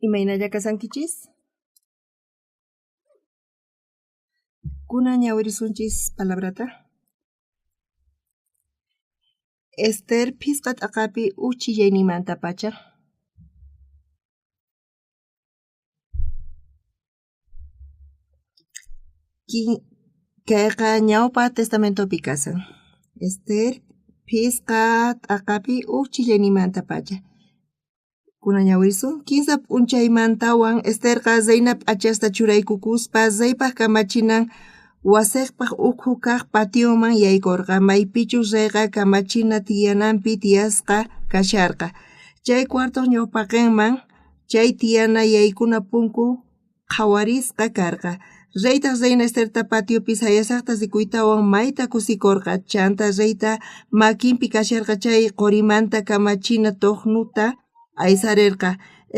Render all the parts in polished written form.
Imaynalla kasankichis? Kunan ñawirisunchis palabrata. Esther phisqa t'aqapi uchillayninmantapacha. Kayqa ñawpa testamentopi kasan. Esther phisqa t'aqapi uchillayninmantapacha. Kunan ñawirisun kinsa p'unchaymantawan Esterqa reina p'achasta churaykukuspa reypaj kamachinan wasejpaj ukhu kaj patioman yaykorqa, maypichus reyqa kamachina tiyananpi tiyasqa kasharqa. Chay cuartoj ñawpaqenman chay tiyana yaykuna punku qhawarisqa karqa. Reytaj reina Esterta patiopi sayasajta rikuytawan mayta kusikorqa. Chanta reyta makinpi kasharqa chay qorimanta kamachina tojnuta aysarerqa.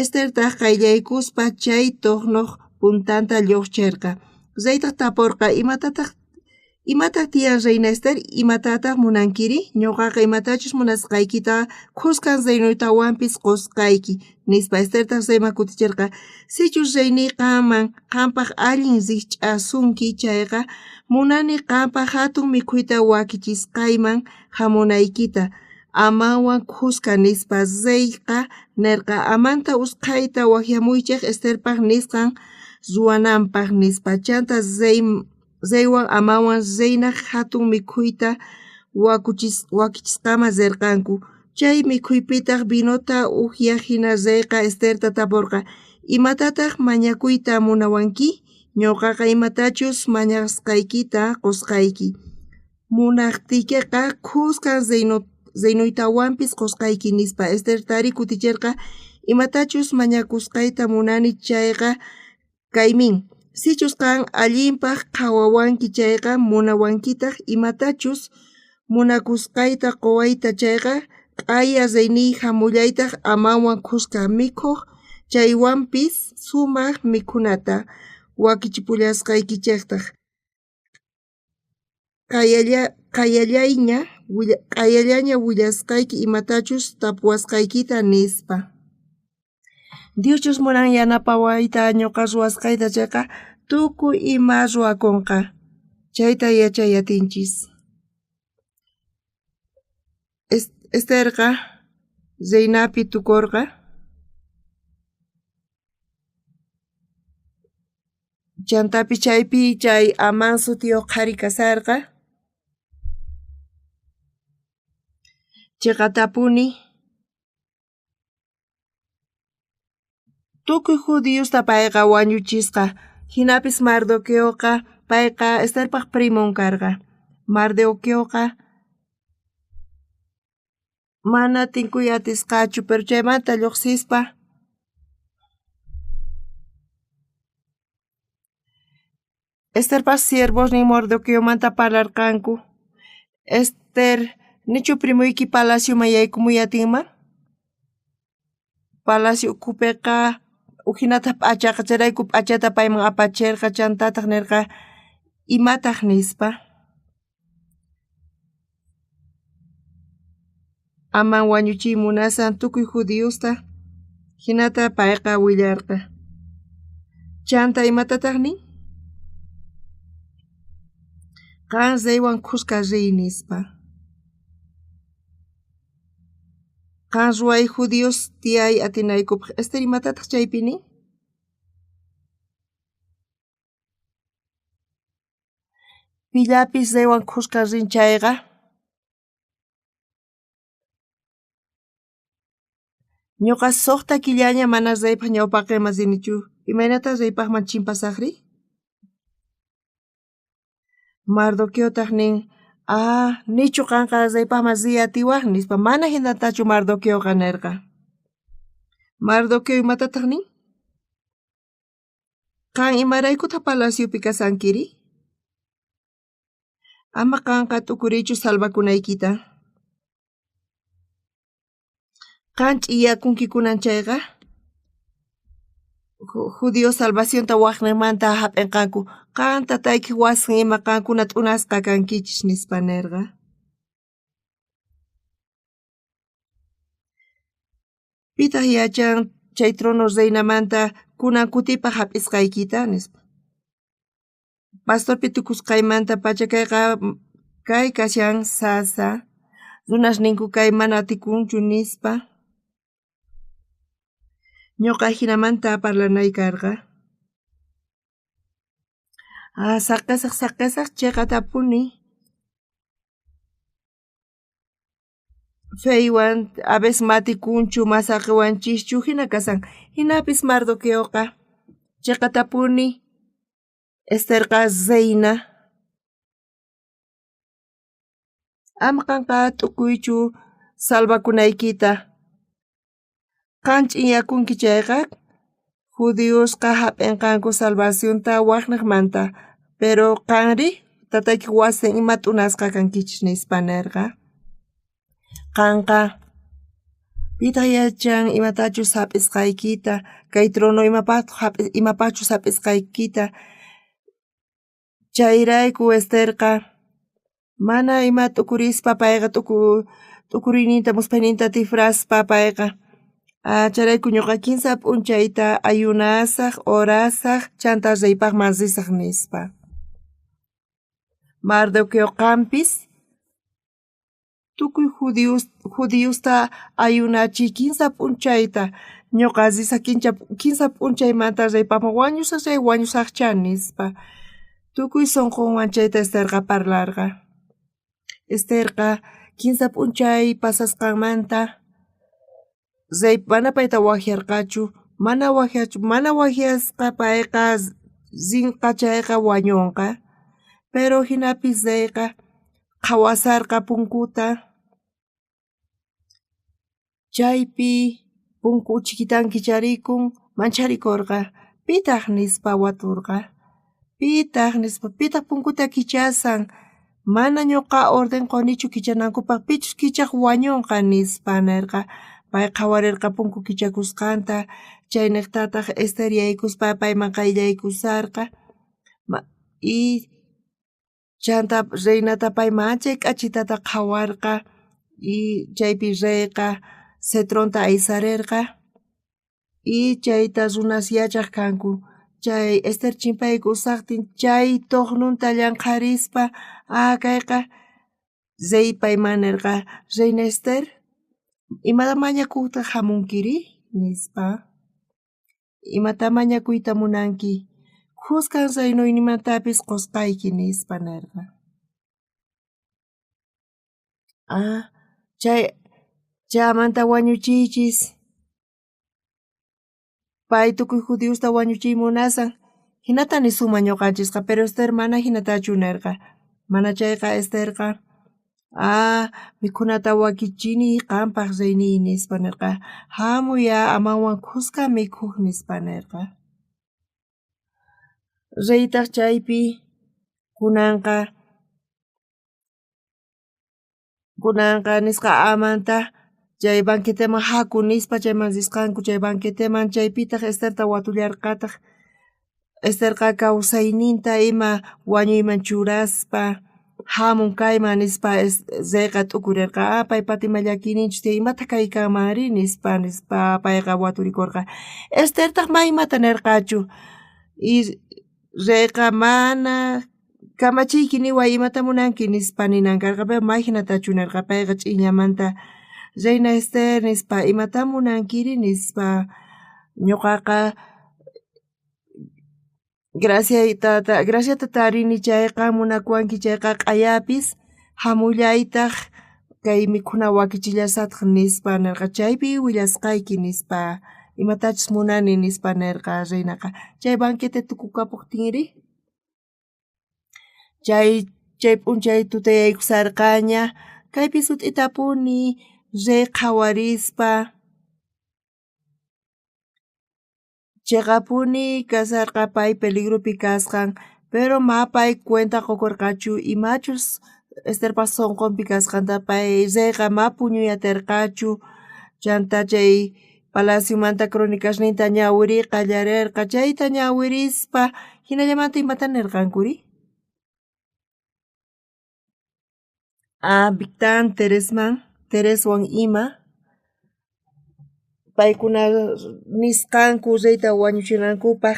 Estertaj qayllaykuspa chay tojnoj puntanta llojcherqa. Reytaj taporqa, imataj tiyan reina Ester, imatataj munankiri? Ñuqaqa imatachus munasqaykita khuskan reinoytawanpis qusqayki, nispa. Estertaj reyman kuticherqa, sichus reyniy qanman qanpaj allin rijch'asunki chayqa, munani qanpaj jatun mikhuyta wakichisqayman jamunaykita, Amanwan khuska, nispa. Reyqa nerqa, Amanta usqhayta wajyamuychej Esterpaj nisqan ruwananpaj, nispa. Chanta reywan Amanwan reinaj jatun mikhuyta wakichisqaman rerqanku. Chay mikhuypitaj vinota ujyaj jina reyqa Esterta taporqa, imatataj mañakuyta munawanki? Ñuqaqa imatachus mañasqaykita qusqayki. Munajtiykeqa khuskan reinoytawanpis qusqayki, nispa. Estertari kuticherqa, imatachus mañakusqayta munani chayqa kaymin. Sichus qan allinpaj qhawawanki chayqa, munawankitaj imatachus munakusqayta quwayta chayqa, q'aya reyniy jamullaytaj Amanwan khuska mikhoj, chaywanpis sumaj mikhunata wakichipullasqaykichejtaj. Q'ayallaña willasqayki imatachus tapuwasqaykita, nispa. Dioschus munan yanapawayta ñuqa ruwasqayta chayqa, tukuy ima ruwakunqa. Chayta yachay atinchis. Esterqa reinapi tukorqa. Chantapis chaypi chay Amán sutiyuq qhari kasarqa. Chiqatapuni tukuy judiosta payqa wañuchisqa. Jinapis Mardoqueoqa payqa Esterpaj primon karqa. Mardoqueoqa mana tinkuy atisqachu, pero chaymanta lluqsispa Esterpaj siervosnin Mardoqueomanta parlarqanku. Ester, nichu primoyki palacioman yaykumuy atinman? Palacio ukhupiqa ujinata p'achaqa, chayrayku p'achata payman apacherqa, chantataq nerqa, imataj nispa. Aman wañuchiy munasan tukuy judiosta, jinata payqa willarqa. Chanta imatataj nin? Qan reywan khuska riy, nispa. Qan ruway judíos tiyay atinaykupaj. Ester imatataj chaypi nin? Pillapis reywan khuska rin chayqa, ñuqa suqta killaña mana reypaj ñawpaqenman rinichu. Imaynata reypajman chimpasajri? Mardoqueotaj nin, ah, nichu qanqa reypajman riy atiwaj, nispa. Mana jinatachu Mardoqueoqa nerqa. Mardoqueo imatataj nin? Qan imaraykutaj palaciopi kasankiri? Ama qanqa t'ukuriychu salvakunaykita. Qan ch'iyakunki kunan chayqa, judío salvacionta wajninmanta jap'inqanku. Qan tataykej wasin ima qankuna t'unasqa kankichis, nispa nerqa. Pitaj yachan chay trono reinamanta kunan kutipaj jap'isqaykita nispa. Pastorpi tukusqaymanta pacha kayqa kay kashan sasa, runas ninku kay mana atikunchu nispa. Ñuqa jinamanta parlanay karqa. Ah, saqesaj saqesaj cheqatapuni. Feywan a veces matikunchu ma saqiwanchischu jina kasan. Jinapis Mardoqueoqa cheqatapuni Esterqa reina. Ama qanqa t'ukuychu salvakunaykita. Qan ch'inyakunki chayqa judiosqa jap'inqanku salvacionta wajnejmanta, pero qanri tataykej wasin ima t'unasqa kankichis nispa nerqa. Qanqa pitaj yachan imatachus jap'isqaykita, kay trono imapajchus jap'isqaykita. Chayrayku Esterqa mana ima t'ukurispa payqa t'ukuriyninta musphayninta tifraspa payqa chayrayku ñuqa kinsa p'unchayta ayunasaj, orasaj, chanta reypajman risaj nispa. Mardoqueo qampis tukuy judiosta ayunachiy kinsa p'unchayta, ñuqa risaj kinsa p'unchaymanta reypajman wañusaj chay wañusajchá nispa. Tukuy sonqonwan chayta Esterqa parlarqa. Esterqa kinsa p'unchay pasasqanmanta rey mana payta wajyarqachu, mana wajyasqa payqa rinqa chayqa wañunqa. Pero jinapis reyqa qhawasarqa punkuta, chaypi punku chikitan kicharikun mancharikorqa, pitaj nispa waturqa, pitaj nispa, pitaj punkuta kichasan, mana ñuqa orden qonichu kichanankupaj, pichus kichaj wañunqa nispa nerqa. Pay qhawarerqa punku kichakusqanta, chaynejtataj Ester yaykuspa payman qayllaykusarqa y chanta reinata pay manchay k'achitata qhawarqa y chaypi reyqa cetronta aysarerqa y chayta runas yachaj kanku. Chay Ester chimpaykusajtin chay tojnunta llanqharispa ah kayqa rey payman nerqa, reina Ester, imata mañakojtaj jamunkiri nispa. Imata mañakuyta munanki, khuskan reinoynimantapis qosqayki nispa nerqa. Ah, chay chaymanta wañuchiychis. Pay tukuy judiosta wañuchiy munasan. Jinata nisunman ñuqanchisqa, pero Ester mana jinatachu nerqa. Mana chayqa Esterqa ah, mikhunata wakichini qanpaj reyniy nispa nerqa. Hamuy á Amanwan khuska mikhuj nispa nerqa. Reytaj chaypi kunanqa nisqa Amanta chay banqueteman jaku nispa chayman risqanku chay banqueteman chaypitaj Esterta watullarqataj. Esterqa kawsayninta ima wañuyman churaspa jamun kayman nispa reyqa t'ukurerqa, ah paypata ima llakiyninchus tiyan, imataj kay kanmanri nispa nispa payqa waturikorqa. Estertaj ma imata nerqachu y reyqa mana kamachiyki niway imata munanki nispa ninan karqa, pero ma jinatachu nerqa, payqa ch'inyamanta reina Ester nispa imata munankiri nispa ñuqaqa graciata tarini chayqa munakuwanki chayqa q'ayapis jamullaytaj kay mikhuna wakichillasajtaj nispa nerqa, chaypi willasqayki nispa imatachus munani nispa nerqa reinaqa. Chay banquete tukukapojtinri chay p'unchay tutayaykusarqaña kaypi sut'itapuni rey qhawarispa cheqapuni kasharqa pay peligropi kasqan, pero ma pay cuenta qokorqachu imachus Esterpa sonqonpi kasqanta, pay reyqa ma puñuy aterqachu, chanta chay palaciomanta cronicasninta ñawiriy qallarerqa, chayta ñawirispa jinallamanta imata nerqankuri? Ah, Bigtán, Teresman, Tereswan ima. Paykuna nisqanku reyta wañuchinankupaj.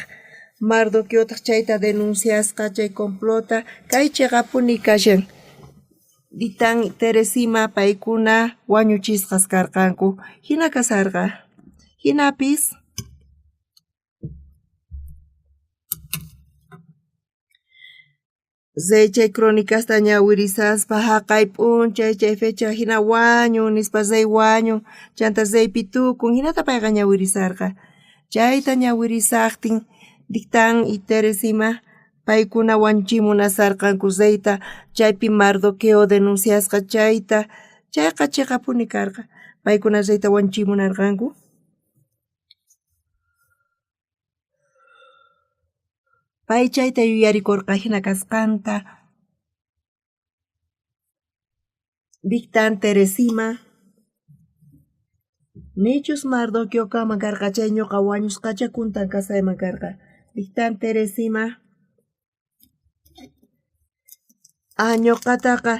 Mardoqueotaj chayta denunciasqa chay complota. Kay cheqapuni kashan. Bigtán Teresima paykuna wañuchisqas karqanku. Jina kasarqa. Jinapis Rey chay cronicasta ñawirisaspa jaqay p'unchay chay fecha jina wañun nispa rey wañun chanta reypi tukun jinata payqa ñawirisarqa. Chayta ñawirisajtin Bigtán y Teresima paykuna wañuchimunasarqanku reyta chaypi Mardoqueo denunciasqa chayta chayqa cheqapuni karqa paykuna reyta wañuchimunarqanku. Pay chayta yuyarikorqa jina kasqanta. Bigtán Teresima nichus Mardoqueo kanman karqa chay ñuqa wañusqacha kuntan kasayman karqa. Bigtán Teresima ah ñuqataqa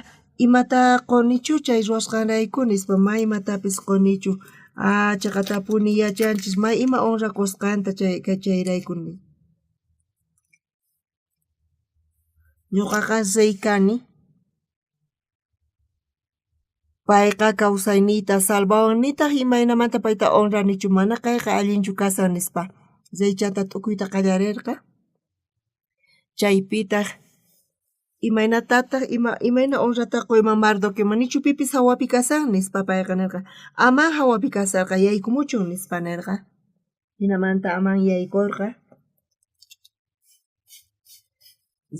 imata qunichu chay ruwasqanrayku nispa ma imatapis qunichu ah cheqatapuni yachanchis may ima honra qusqanta chay chayrayku ñuqaqa rey kani. Payqa kawsayniyta salvawan nitaq imaynamanta payta honranichu mana kayqa allinchu kasan nispa. Rey chanta t'ukuyta qallarerqa. Chaypitaq imaynatataq imayna honrata quyman Mardoqueoman nichu pipis hawapi kasan nispa payqa nerqa. Amán hawapi kasarqa yaykumuchun nispa nerqa. Jinamanta Amán yaykorqa.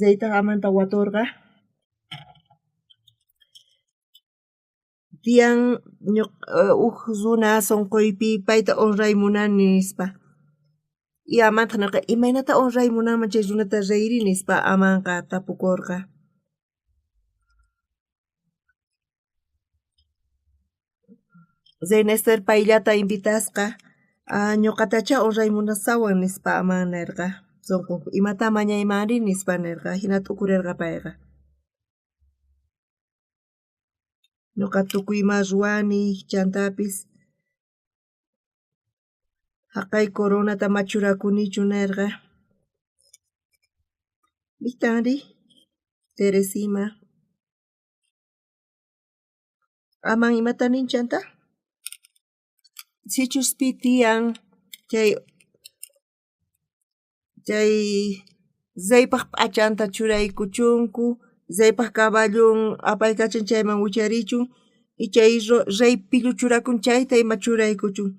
Reytaq Amanta watorqa. Tiyan uj runa sonqoypi payta honray munani nispa. Y Amantaq nerqa imaynata honray munanman chay runata reyri nispa Amanqa tapukorqa. Reina Ester payllata invitasqa ñuqatacha honray munasawan nispa Amán nerqa sonqonpi imata mañaymanri nispa nerqa jina t'ukurerqa payqa. Ñuqa tukuy ima ruwani chantapis jaqay coronata ma churakunichu nerqa. Bigtanri Teresima Amán imata nin chanta? Sichus pi tiyan chay chay reypaj p'achanta churaykuchunku reypaj caballon apaykachan chayman wicharichun y chay rey pillu churakun chayta ima churaykuchun.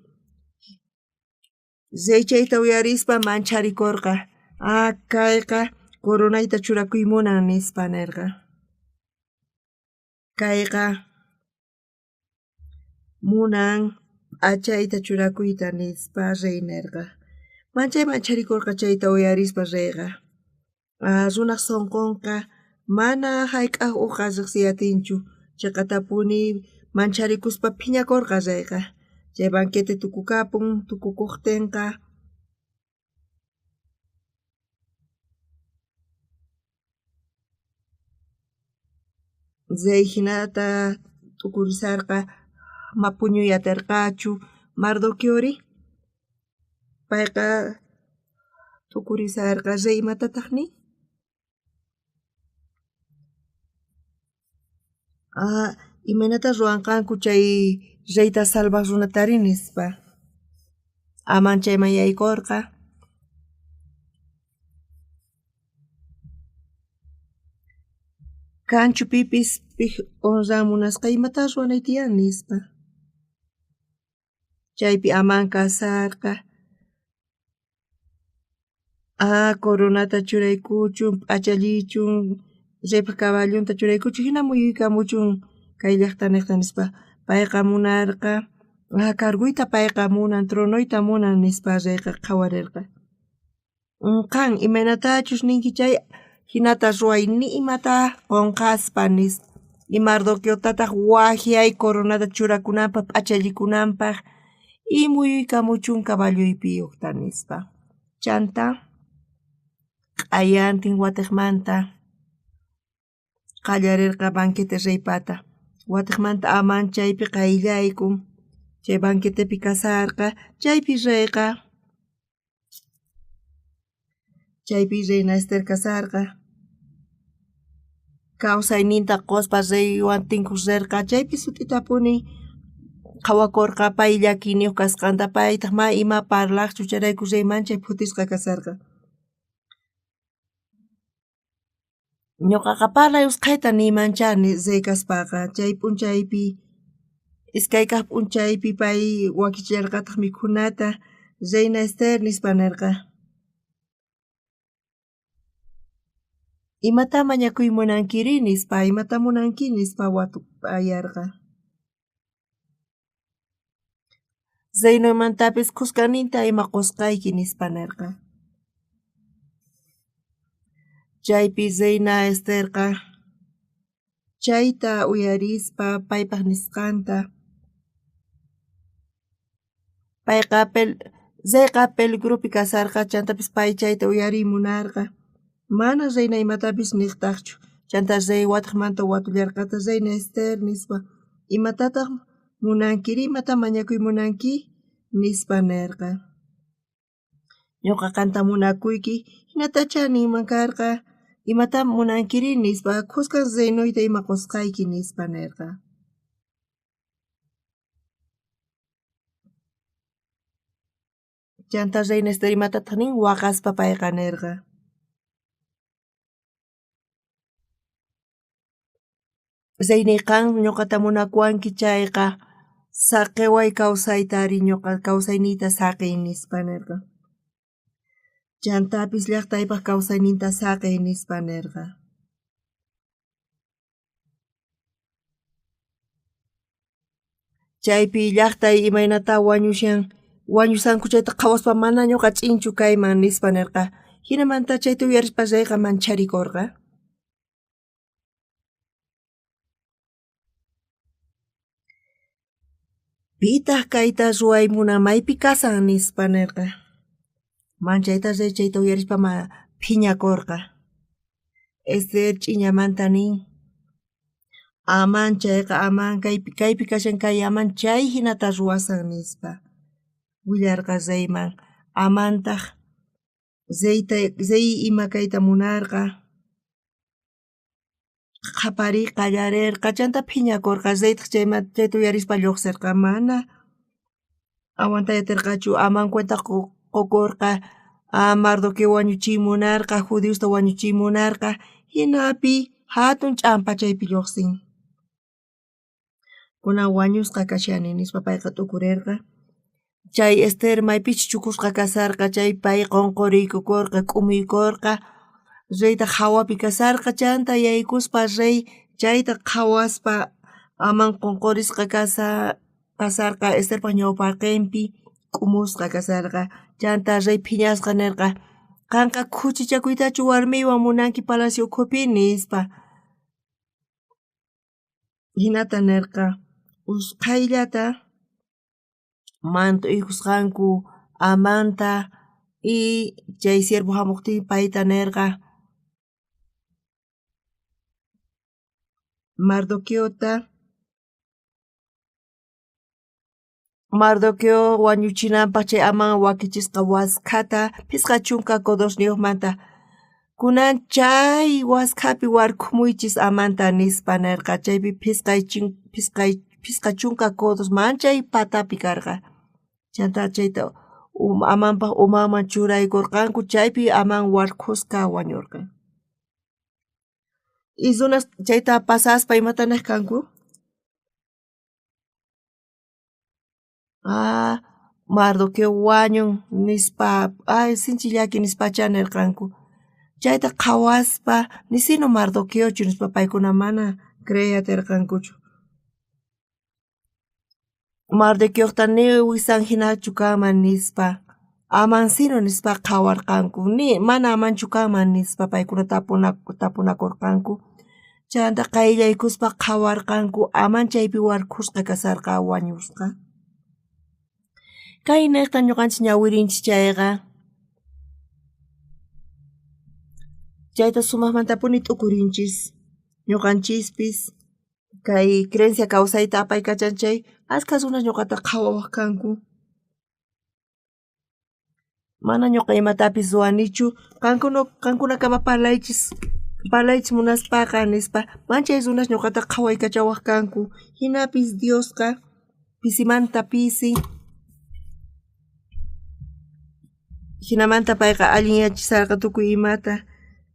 Rey chayta uyarispa mancharikorqa. Ah kayqa coronayta churakuy munan nispa nerqa. Kayqa munan p'achayta churakuyta nispa rey nerqa. Manchay mancharikorqa chayta uyarispa reyqa. Ah runaj sonqonqa mana jayk'aj ujqa riqsiy atinchu cheqatapuni mancharikuspa phiñakorqa reyqa. Chay banquete tukukapun tukukuqtinqa rey jinata t'ukurisarqa ma puñuy aterqachu. Mardoqueori payqa t'ukurisarqa rey imatataq nin? Ah imaynata ruwanqanku chay reyta salvaj runatari nispa. Amán chayman yaykorqa. Kanchu pipis pij honran munasqa imata ruwanay tiyan nispa. Chaypi Amán kasarqa. Ah coronata churaykuchun p'achallichun reypaj caballonta churaykuchun jina muyuykamuchun kay llajtanejta nispa. Payqa munarqa ah cargoyta payqa munan tronoyta munan nispa reyqa qhawarerqa. Qan imaynatachus ninki chay jinata ruway ni imata qonqaspa nispa. Y Mardoqueotataq wajyay coronata churakunanpaj p'achallikunanpaj y muyuykamuchun caballoypi ujta nispa. Chanta q'ayantin watejmanta qallarerqa banquete reypata. Watejmanta Amán chaypi qayllaykun. Chay banquetepi kasarqa, chaypi reyqa chaypi reina Ester kasarqa. Kawsayninta qospa reywan tinkuj rerqa, chaypi sut'itapuni qhawakorqa pay llakiyniyoj kasqanta, paytaj ma ima parlajchu, chayrayku rey manchay phutisqa kasarqa. Ñoqaqa parlay usqhayta niymanchá rey kaspaqa, chay p'unchaypi iskay kaj p'unchaypi pay wakichillarqataj mikhunata, reina Ester nispa nerqa. Imatá mañakuy munankiri nispa, imatá munanki nispa watupayarqa. Reinoymantapis khuskanninta ima qosqayki nispa nerqa. Chaypi reina Esterqa chayta uyarispa paypaj nisqanta payqa reyqa peligropi kasarqa chantapis pay chayta uyariy munarqa. Mana reina imatapis nejtajchu. Chanta rey watejmanta watullarqataj reina Ester nispa, imatataj munankiri, imata mañakuy munanki nispa nerqa. Ñoqa qanta munakuyki, jinatachá ninman karqa, imata munankiri nispa, khuskan reinoyta ima qosqayki nispa nerqa. Chanta reina Ester imatataj nin, waqaspa payqa nerqa. Reyniy qan ñoqata munakuwanki chayqa, saqeway kawsayta ari ñoqa kawsayniyta saqey nispa nerqa. Chantapis llajtaypaj kawsayninta saqey nispa nerqa. Chaypi llajtay imaynata wañushan, wañusanku chayta qhawaspa mana ñoqa ch'inchu kayman nispa nerqa. Jinamanta chayta uyarispa reyqa mancharikorqa. Pitaj kayta ruway munan maypi kasan nispa nerqa. Manchayta rey chayta uyarispa phiñakorqa. Ester ch'iñamanta nin, Amán chayqa Amán kaypi kaypi kashan kay Amán chay jinata ruwasan nispa. Willarqa reyman. Amantaj reyta rey ima kayta munarqa. Qhapariy qallarerqa chanta phiñakorqa reytaj chayta uyarispa llojserqa mana aguantay aterqachu Amán cuenta qokorqa Mardoqueo wañuchiy munarqa judiosta wañuchiy munarqa jinapi jatun ch'ampa chaypi llojsin. Kunan wañusqa kashani nispa payqa t'ukurerqa. Chay Ester maypichus chukusqa kasarqa chay pay qonqoriykukorqa k'umuykorqa reytaj jawapi kasarqa chanta yaykuspa rey chayta qhawaspa Amán qonqorisqa kasarqa Esterpaj ñawpaqenpi k'umusqa kasarqa chanta rey phiñasqa nerqa qanqa khuchichakuytachu warmiywan munanki palacio ukhupi nispa. Jinata nerqa usqhayllata mant'uykusqanku Amanta y chay siervo jamojtin payta nerqa Mardoqueota Mardoqueo wañuchinanpaj chay Amán wakichisqa waskhata 50 codosniyojmanta. Kunan chay waskhapi warkhumuychis Amanta nispa nerqa. Chaypi 50 codos manchay patapi karqa. Chantá chayta Amanpaj umanman churaykorqanku, chaypi Amán warkhusqa wañorqa. Y runas chayta pasaspa imata nej kanku? Ah, Mardoqueo wañun nispa, ay sinchi llaki nispachá nerqanku. Chayta qhawaspa nisinu Mardoqueochu nispa paykuna mana creey aterqankuchu. Mardoqueojta ni wisan jinachu kanman nispa, Amansino nispa qhawarqanku, ni mana Amanchu kanman nispa paykuna tapunakorqanku. Chanta qayllaykuspa qhawarqanku Amán chaypi warkhusqa kasarqa wañusqa. Kay nejta ñoqanchis ñawirinchis chayqa, chayta sumajmantapuni t'ukurinchis ñoqanchispis. Kay creencia kawsayta apaykachan chay, askha runas ñuqata qhawawaq kanku. Mana ñuqa imatapis ruwanichu, qankuna qankunakama parlaychis, parlaychis munaspaqa nispa, manchay runas ñuqata qhawaykachawaq kanku. Jinapis Diosqa pisimanta pisi jinamanta payqa allinyachisarqa tukuy imata,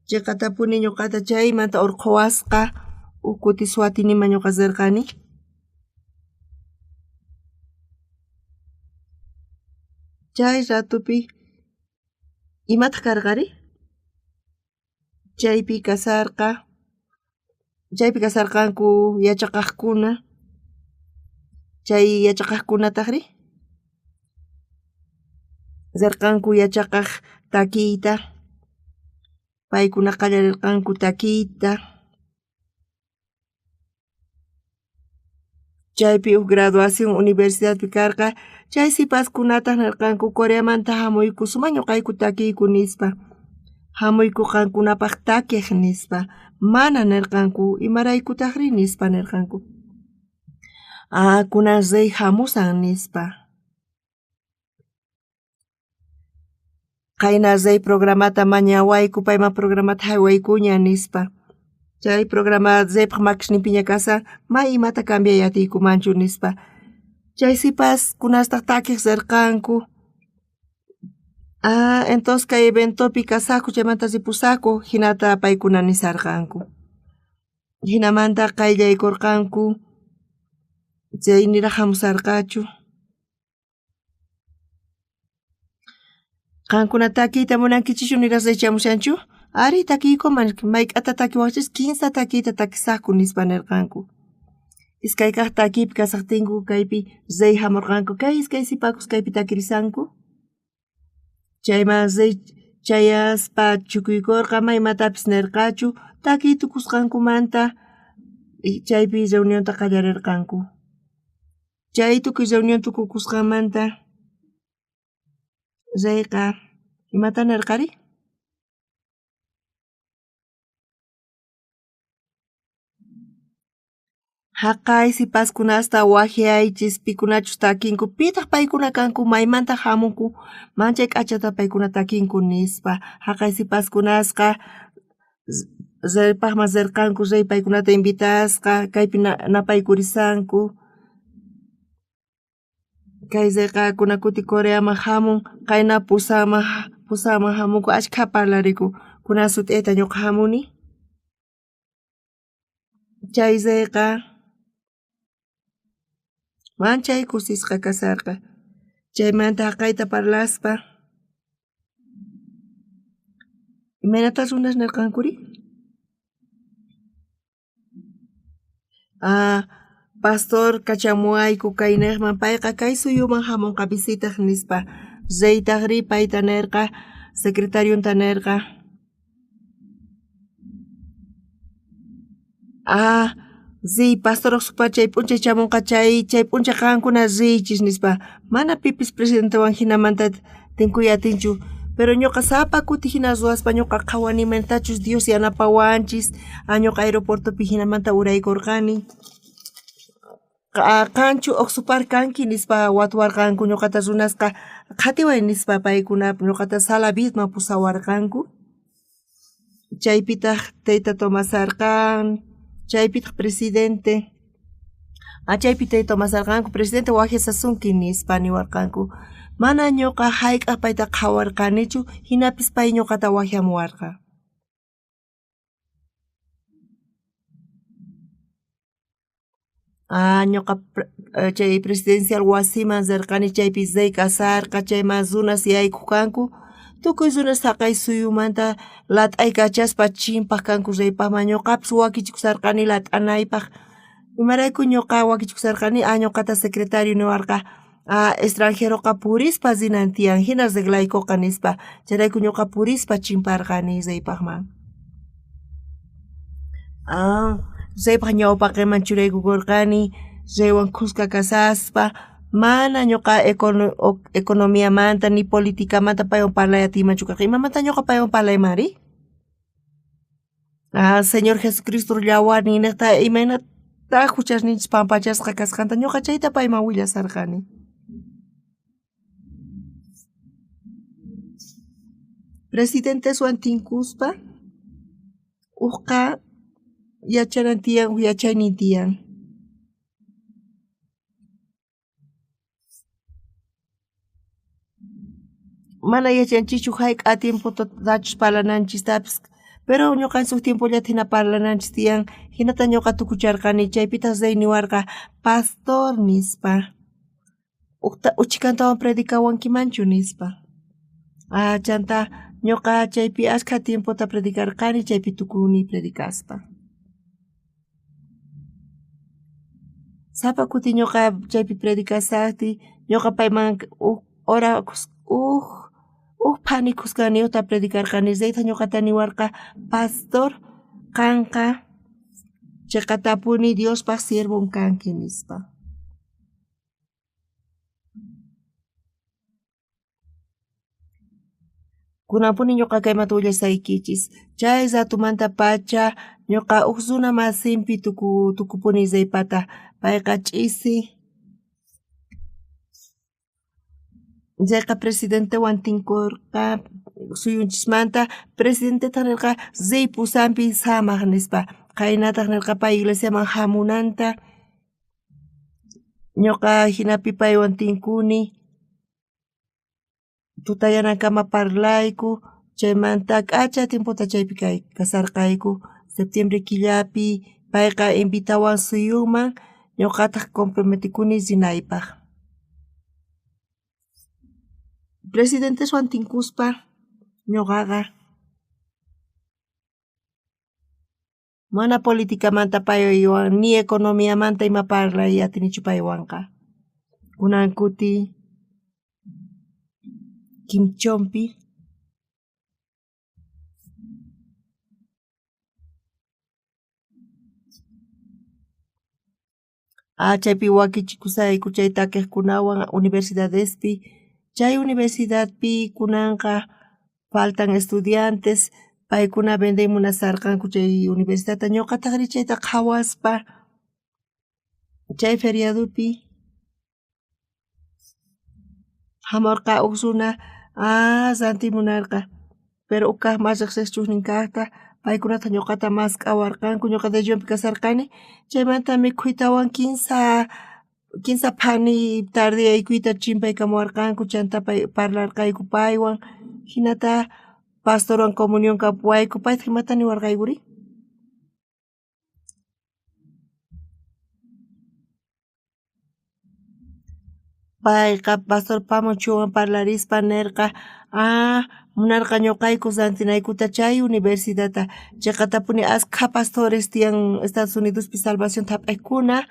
chiqatapuni ñuqata chaymanta urqhuwasqa, uj kuti Suatiniman ñuqa rirqani. Chay ratupi imataq karqari? Chaypi kasarqa, chaypi kasarqanku yachaqaqkuna, chay yachaqaqkunatajri rirqanku yachaqaq takiyta, paykuna qallarirqanku takiyta. Chaypi uj graduación universidadpi karqa, chay sipaskunataq nirqanku Coreamanta hamuyku suma ñuqayku takiyku nispa, hamuyku qankunapaq takiq nispa, mana nirqanku imaraykutaqri nispa nirqanku. Ah, kunan rey hamusan nispa. Qayna rey programata mañawayku, payman programata haywaykuña nispa. Chay programa reypaq makisninpiña kashan, may imata cambiay atiykumanchu nispa. Chay sipaskunastaq takiq rirqanku. Ah, entonces kay eventopi kasaqku chaymanta ripusaqku, hinata paykuna nisarqanku. Jinamanta qayllaykurqanku, chay niraq hamusarqachu. Qankuna takiyta munankichischu niraq rey chamushanchu? Ari, takiykuman, mayk'ata takiwaqchis kinsa takiyta takisaqku nispa nirqanku. Iskay kaq takiypi kasaqtinku kaypi rey hamurqanku, kay iskay sipakus kaypi takirisanku. Chayman rey chayaspa chukuykurqa, ma imatapis nirqachu, takiy tukusqankumanta chaypi reunionta qallarirqanku. Chay tukuy reunión tukukusqanmanta reyqa imata nirqari? Jaqay sipaskunasta wajyaychis pikunachus takinku, pitaq paykuna kanku, maymanta hamunku, manchay k'achata paykuna takinku nispa. Jaqay sipaskunasqa reypaqman rirqanku, rey paykunata invitasqa, kaypi napaykurisanku. Kay reyqa kuna kuti Coreaman hamun, qayna pusanman pusanman hamunku ashkha parlariku, kunan sut'iyta ñuqa hamuni. Chay reyqa manchay kusisqa kasarqa, chaymanta jaqayta parlaspa imaynata runas nirqankuri? Ah, pastor kachamuwayku kaynejman payqa kay suyuman hamunqa visitaq nispa. Reytajri payta nerqa, secretarionta nerqa. Ah, riy pastoroj chay p'unchay chamunqa chay chay p'unchay qankuna riychis nispa. Mana pipis presidentewan jinamanta tinkuy atinchu. Pero ñuqa sapa kuti jina ruwaspa ñuqa qhawani imaynatachus Dios yanapawanchis. Ah, ñuqa aeropuertopi jinamanta uraykurqani. Qanchu Oxupar kanki nispa watuwarqanku ñuqata runasqa qhatiway nispa paykuna ñuqata sala VIPman pusawarqanku. Chaypitaq tayta tomasarqan, chaypitaq presidente, ah chaypi tayta tomasarqanku presidente wajyasasunki nispa niwarqanku. Mana ñuqa jayk'aq payta qhawarqanichu jinapis pay ñuqata wajyamuwarqa. Ah, ñuqa chay presidencial wasiman rirqani chaypi rey kasarqa chayman runas yaykuq kanku tukuy runas jaqay suyumanta lat'aykachaspa chimpaq kanku reypaqman ñuqapis wakichikusharqani lat'anaypaq imarayku ñuqa wakichikusharqani ah ñuqata secretario niwarqa ah extranjeroqa purispa rinan tiyan jina arreglaykuqa nispa chayrayku ñuqa purispa chimparqani reypaqman. Ah, reypaq ñawpaqinman churaykukurqani reywan khuska kasaspa mana ñuqa economiamanta ni politicamanta paywan parlay atiymanchu karqa imamanta ñuqa paywan parlaymanri? Ah, Señor Jesucristo llawarnin niqta imayna juchasninchis pampachasqa kasqanta ñoqa chayta payman willasarqani. Presidenteswan tinkuspa ujqa yachanan tiyan uj yachaynin tiyan. Mana yachanchischu jayk'a tiempotachus parlananchistapis, pero ñoqanchis uj tiempollata jina parlananchis tiyan, jinata ñoqa tukucharqani, chaypitaj rey niwarqa pastor nispa, ujta uchhikantawan predicawankimanchu nispa. Ah, chanta ñoqa chaypi ashkha tiempota predicarqani, chaypi tukuni predicaspa. Sapa kuti ñoqa chaypi predicasajtiy, ñoqa payman uj hora uj uj phani khuskaniyojta predicarqani, reytaj ñoqata niwarqa pastor qanqa cheqatapuni Diospaj siervon kanki nispa. Kunanpuni ñoqa kaymanta willasaykichis, chay ratomantapacha ñoqa uj runa masinpi tuku tukupuni reypata, payqa ch'isi reyqa presidentewan tinkorqa suyunchismanta, presidentetaj nerqa rey pusanpi samaj nispa, qaynataj nerqa pay iglesiaman jamunanta, ñoqa jinapi paywan tinkuni, tutayanankama parlayku, chaymanta k'acha tiempota chaypi kay kasarqayku, septiembre killapi payqa invitawan suyunman ñoqataj comprometikuni rinaypaj. Presidenteswan tinkuspa ñoqaqa mana politicamanta paywan ni economiamanta ima parlay atinichu paywanqa. Kunan kuti Quimchonpi Ah, chaypi wakichikusayku chay takejkunawan universidadespi, chay universidadpi kunanqa faltan estudiantes, paykuna vendey munasarqanku chay universidadta, ñoqatajrí chayta qhawaspa chay feriadopi jamorqa uj runa ah rantiy munarqa, pero uj kaj mas rejsejchujnin kajta, paykunataj ñoqata mask'awarqanku, ñoqa Deyonpi kasarqani, chaymanta mikhuytawan kinsa kinsa phani tardeyaykuyta chimpaykamuwarqanku, chanta pay parlarqayku paywan, jinata pastorwan comunión kapuwayku, paytaj imata niwarqaykuri? Payqa pastor Pamochuwan parlarispa nerqa, ah, munarqa ñoqayku rantinaykuta chay universidadta, cheqatapuni askha pastores tiyan Estados Unidospi salvacionta jap'ejkuna,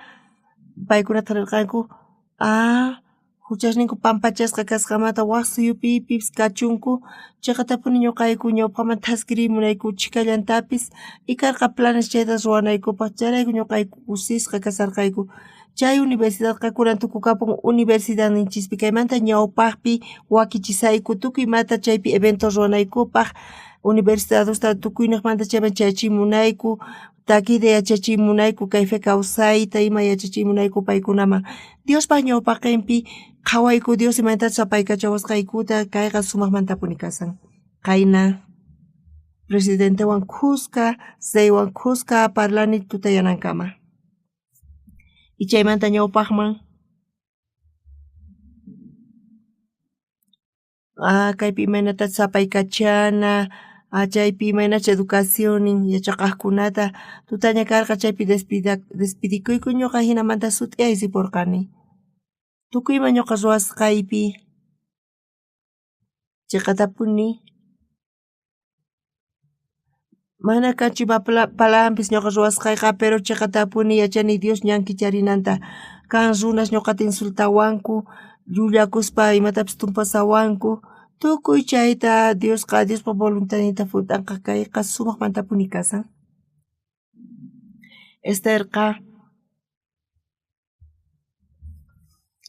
paykunata nerqanku, ah, juchasninku pampachasqa kasqanmanta waj suyupipis kachunku, cheqatapuni ñoqayku ñawpajman thaskiriy munayku chhikallantapis y karqa planes chayta ruwanaykupaj, chayrayku ñoqayku kusisqa kasarqayku. Chay universidadqa kunan tukukapun universidadninchispi, kaymanta ñawpajpi wakichisayku tukuy imata chaypi evento ruwanaykupaj, universidadosta tukuynejmanta chayman chayachimunayku, takiyta yachachimunayku, kay fe kawsayta ima yachachimunayku paykunaman. Diospaj ñawpaqenpi qhawayku Dios imaynatachus apaykachawasqaykuta, kayqa sumajmantapuni kasan. Qayna presidentewan khuska, reywan khuska parlani tutayanankama. Y chaymanta ñawpajman ah, kaypi imaynatachus apaykachana, ah, chaypi imaynachus educacionnin yachaqajkunata, tutaña karqa chaypi despida despidikuyku ñoqa jinamanta sut'iay riporqani. Tukuy ima ñoqa ruwasqaypi cheqatapuni mana kanchu ima palampis ñoqa ruwasqayqa, pero cheqatapuni yachani Dios ñan kicharinanta. Kan runas ñoqata insultawanku, llullakuspa imatapis tumpasawanku, tukuy chayta Diosqa Diospa voluntadninta junt'anqa, kayqa sumajmantapuni kasan. Esterqa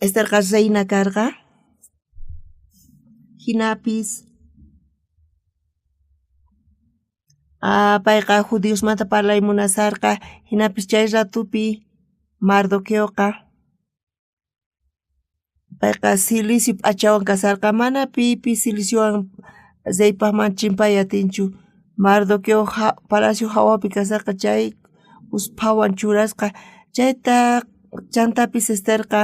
Esterqa reina karqa, jinapis ah, payqa judiosmanta parlay munasarqa, jinapis chay ratopi Mardoqueoqa payqa silicio p'achawan kasharqa, mana pipis siliciowan reypajman chimpay atinchu. Mardoqueo palacio jawapi kasharqa chay usphawan churasqa, chayta chantapis Esterqa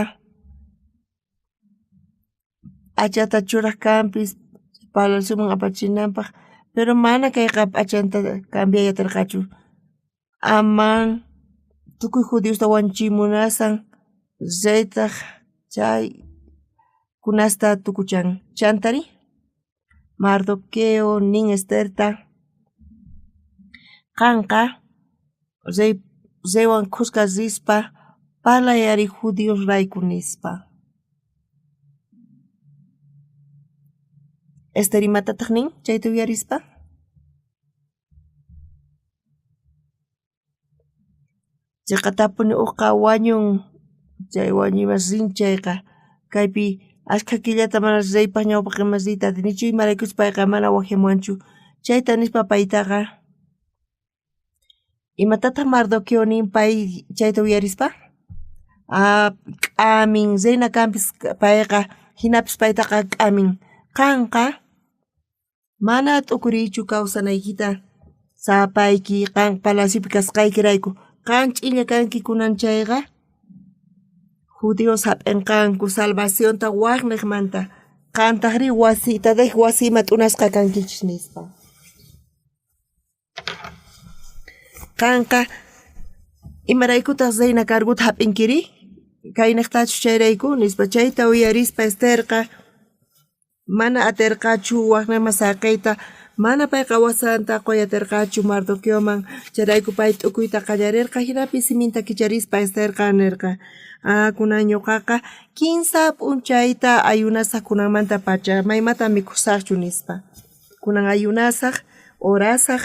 p'achata churaj kanpis palacioman apachinanpaj, pero mana kayqa p'achanta cambiay aterqachu. Amán tukuy judiosta wañuchiy munashan, reytaj chay kunasta tukuchan. Chantarí Mardoqueo nin Esterta, qanqa rey reywan khuska rispa parlay ari judiosrayku, nispa. Ester imatataj nin chayta uyarispa? Cheqatapuni ujqa wañun, chay wañuyman rin chayqa, kaypi ashkha killata mana reypaj ñawpaqenman riyta atinichu, imaraykuchus payqa mana wajyamuwanchu. Chayta nispa paytaqa, imatataj Mardoqueo nin pay chayta uyarispa? Ah, k'amin, reina kanpis payqa, jinapis paytaqa k'amin. Qanqa Mana t'ukuriychu kawsanaykita sapayki qan palaciopi kasqaykirayku. Qan ch'inlla kanki kunan chayqa, judíos jap'enqanku salvacionta wajnejmanta. Qantajrí wasi tatayki wasi ima t'unasqa kankichis, nispa. Qanqa imaraykutaj reina cargota jap'inkiri? Kaynejtachus chayrayku, nispa. Chayta uyarispa Esterqa mana aterqachu wajnejman saqeyta, mana payqa wasanta qoy aterqachu Mardoqueoman, chayrayku pay t'ukuyta qallarerqa. Jinapi siminta kicharispa Esterqa nerqa, Ah, kunan ñoqaqa kinsa p'unchayta ayunasaj kunanmantapacha, maymata mikhusajchu, nispa. Kunan ayunasaj, orasaj,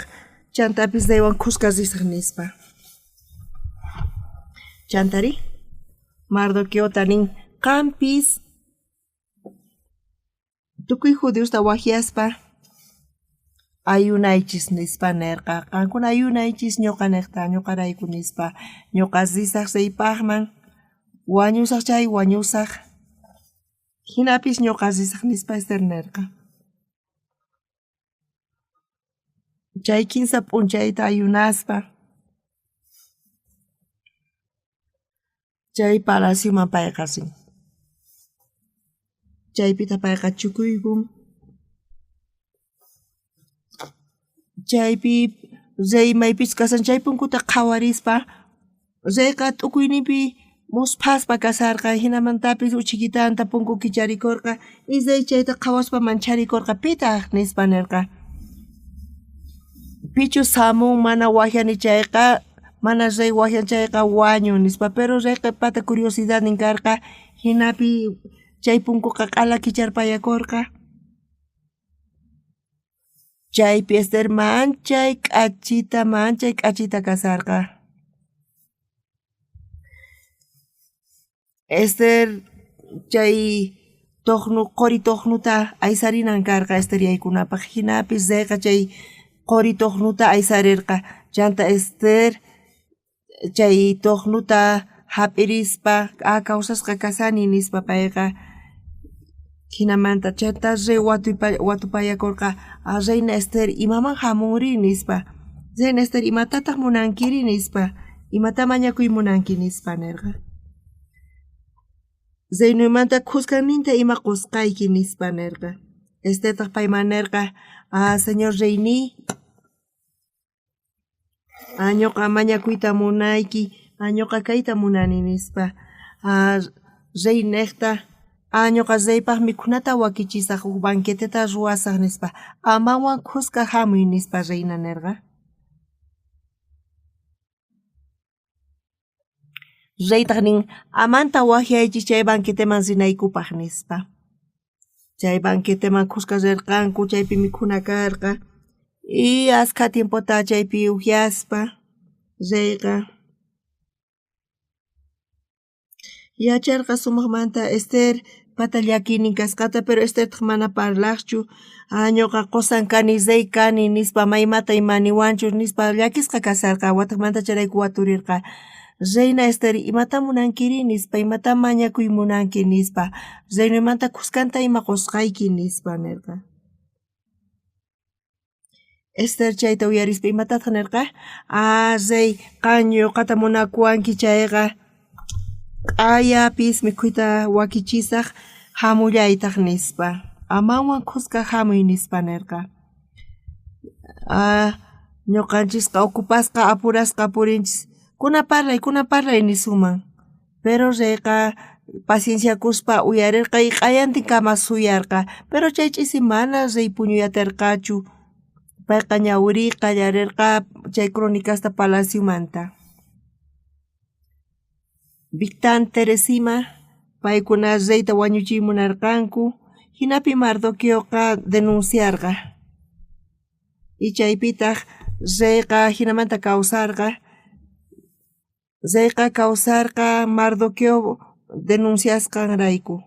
chantapis reywan khuska risaj, nispa. Chantarí Mardoqueota nin, Qanpis tukuy judiosta wajyaspa ayunaychis, nispa nerqa. Qankuna ayunaychis ñoqanejta, ñoqarayku, nispa. Ñoqa risaj reypajman, wañusaj chay wañusaj. Jinapis ñoqa risaj, nispa Ester nerqa. Chay kinsa p'unchayta ayunaspa chay palacioman payqa rin. Chaypitaj payqa chukuykun. Chaypi rey maypichus kashan chay punkuta qhawarispa reyqa t'ukuyninpi musphaspa kasharqa. Jinamantapis uchhikitanta punku kicharikorqa y rey chayta qhawaspa mancharikorqa. Pitaj? nispa nerqa. Pichus samun mana wajyani chayqa, mana rey wajyan chayqa wañun, nispa. Pero reyqa pata curiosidadnin karqa, jinapi chay punkoqa q'ala kicharpayakorqa. Chaypi Ester manchay k'achita, manchay k'achita kasharqa. Ester chay tojnu qori tojnuta aysarinan karqa Ester yaykunapaj. Jinapis reyqa chay qori tojnuta aysarerqa. Chanta Ester chay tojnuta jap'irispa, ah kawsasqa kashani nispa payqa jinamanta chantá rey watupayakorqa, ah reina Ester imaman jamunri nispa, reina Ester imatataj munankiri nispa, imatá mañakuy munanki nispa nerqa. Reinoymanta khuskanninta ima qosqayki nispa nerqa. Estertaj payman nerqa, ah señor reyniy, Ah, ñoqa mañakuyta munayki, ah, ñoqa kayta munani, nispa. Ah, rey nejta, ah, ñoqa reypaj mikhunata wakichisaj, uj banqueteta ruwasaj, nispa. Amanwan khuska jamuy, nispa reina nerqa. Reytaj nin, Amanta wajyaychis chay banqueteman rinaykupaj, nispa. Chay banqueteman khuska rerqanku, chaypi mikhuna karqa. Y askha tiempota chaypi ujyaspa reyqa Yacharqa sumajmanta Ester pata llakiynin kasqata, pero Estertaj mana parlajchu. Ah, ñoqa qosan kani, rey kani, nispa, maymata ima niwanchu, nispa llakisqa kasharqa. Watejmanta chayrayku waturerqa. Reina Ester, imata munankiri nispa, imata mañakuy munanki nispa, reinoymanta khuskanta ima qosqayki nispa nerqa. Ester chayta uyarispa imatataj nerqa? Ah, rey, qan ñuqata munakuwanki chayqa, q'ayapis mikhuyta wakichisaj, jamullaytaj nispa. Amanwan khuska jamuy nispa nerqa. Ah, ñuqanchisqa ocupasqa apurasqa purinchis. Kuna parlay, kuna parlay nisunman. Pero reyqa pacienciakuspa uyarerqa y q'ayantinkama suyarqa. Pero chay ch'isi mana rey puñuy aterqachu. Payqa ñawiriy qallarerqa chay cronicasta palaciomanta. Bigtán, Teres ima paykuna reyta wañuchiy munarqanku. Jinapi Mardoqueoqa denunciarqa. Y chaypitaj reyqa jinamanta kawsarqa. Reyqa kawsarqa Mardoqueo denunciasqanrayku.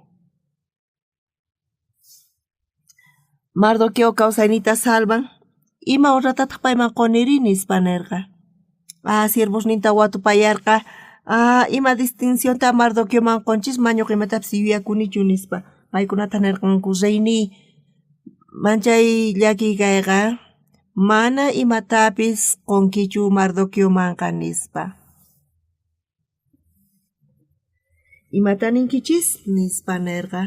Mardoqueo kawsayniyta salvan. Ima honratataj payman qoniri nispa nerqa. Ah, siervosninta watupayarqa. Ah, ima distincionta Mardoqueoman qonchis mañuq imatapis yuyakunichu nispa. Paykunata nerqanku reyniy, manchay llakiy kayqa, mana imatapis qonkichu Mardoqueomanqa nispa. Imata ninkichis? Nispa nerqa.